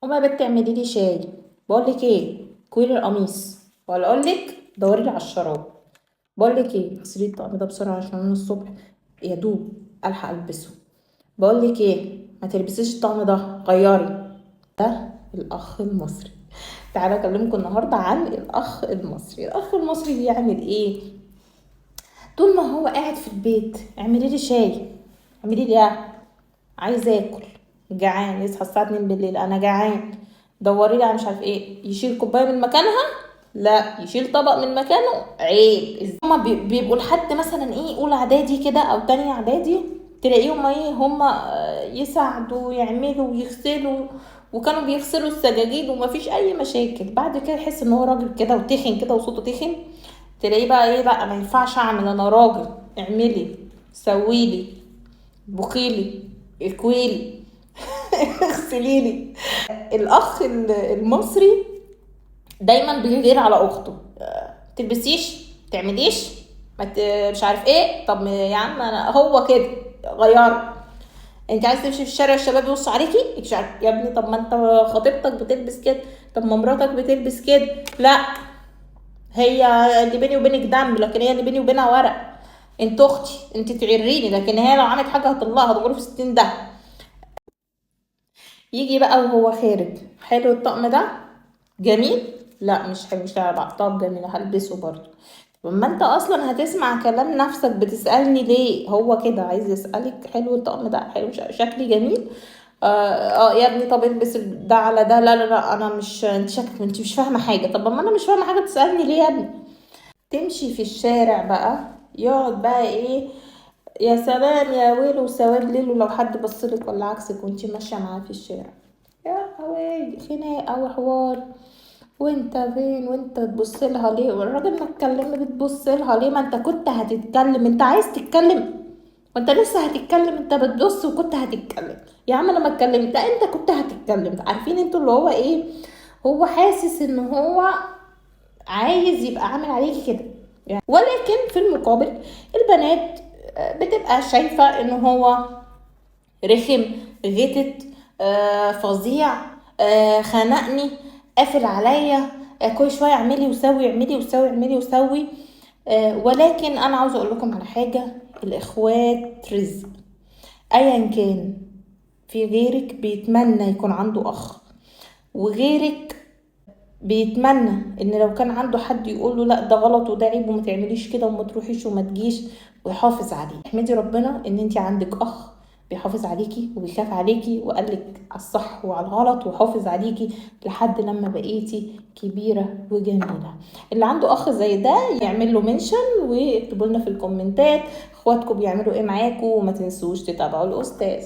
قومي يا بت اعملي لي شاي. بقول لك ايه، كويلي القميص، ولا اقول لك دوري لي على الشراب. بقول لك ايه، اغسلي الطقم ده بسرعة عشان انا الصبح يا دوب الحق البسه. بقول لك ايه، ما تلبسيش الطقم ده، غيري. ده الاخ المصري. تعالوا اكلمكم النهارده عن الاخ المصري. الاخ المصري بيعمل ايه طول ما هو قاعد في البيت؟ اعملي لي شاي، اعملي لي قهوة، عايزه اكل، جعان. يصحى الساعة 2 بالليل، انا جعان، دوري لي على مش عارف ايه. يشيل كوباية من مكانها، لا يشيل طبق من مكانه، عيب. هما بيبقوا لحد مثلا ايه، اولى اعدادي كده او تانية اعدادي، تلاقيهم ايه، هما يساعدوا ويعملوا ويغسلوا، وكانوا بيغسلوا السجاجيد ومفيش اي مشاكل. بعد كده يحس ان هو راجل كده وتخن كده وصوته تخن، تلاقيه بقى ايه، لا ما ينفعش اعمل، انا راجل، اعملي، سويلي، بخيلي، اكويلي، اغسليلي. الاخ المصري دايما بيغير على اخته، تلبسيش، تعمليش، ما مش عارف ايه. طب يا عم انا هو كده غير، انت عايز تمشي في الشارع الشباب يبصوا عليكي، مش عارف يا ابني. طب ما انت خطيبتك بتلبس كده، طب ما مراتك بتلبس كده. لا هي اللي بيني وبينك دم، لكن هي اللي بيني وبينها ورق. انت اختي، انت تعريني، لكن هي لو عملت حاجة هطلعها هتغرف 60 ده. يجي بقى وهو خارج، حلو الطقم ده، جميل، لا مش حلو، مش على بعض. طب جميل هلبسه برضه. طب ما انت اصلا هتسمع كلام نفسك، بتسألني ليه؟ هو كده عايز يسألك حلو الطقم ده، حلو، شكلي جميل، يا ابني طب البس ده على ده. لا لا لا انا مش، انت شكلك انت مش فاهمه حاجة. طب ما انا مش فاهمه حاجة، بتسألني ليه يا ابني؟ تمشي في الشارع بقى، يقعد بقى ايه، يا سلام يا ويلو وسواد ليلو لو حد بصلك ولا عكسك وانتي ماشية معاه في الشارع، يا هواي خناقه وحوار، وانت فين، وانت تبص لها ليه، والراجل ما اتكلم بتبص لها ليه، ما انت كنت هتتكلم، انت عايز تتكلم وانت لسه هتتكلم، انت بتبص وكنت هتتكلم. يا عم انا ما اتكلمت، لا انت كنت هتتكلم. عارفين انتوا اللي هو ايه، هو حاسس ان هو عايز يبقى عامل عليكي كده يعني. ولكن في المقابل البنات بتبقى شايفة ان هو رخم، غتت، فظيع، خنقني، قافل عليا، كل شوية اعملي وسوي، اعملي وسوي، اعملي وسوي. ولكن انا عاوزة اقول لكم على حاجة، الاخوات رزق، ايا كان في غيرك بيتمنى يكون عنده اخ، وغيرك بيتمنى ان لو كان عنده حد يقول له لا ده غلط وده عيب وما تعمليش كده وما تروحيش وما تجيش، ويحافظ عليه. احمدي ربنا ان انت عندك اخ بيحافظ عليكي وبيخاف عليكي وقالك على الصح وعلى الغلط وحافظ عليكي لحد لما بقيتي كبيرة وجميلة. اللي عنده اخ زي ده يعمل له mention، واكتبوا لنا في الكومنتات اخواتكم بيعملوا ايه معاكم، وما تنسوش تتابعوا الاستاذ.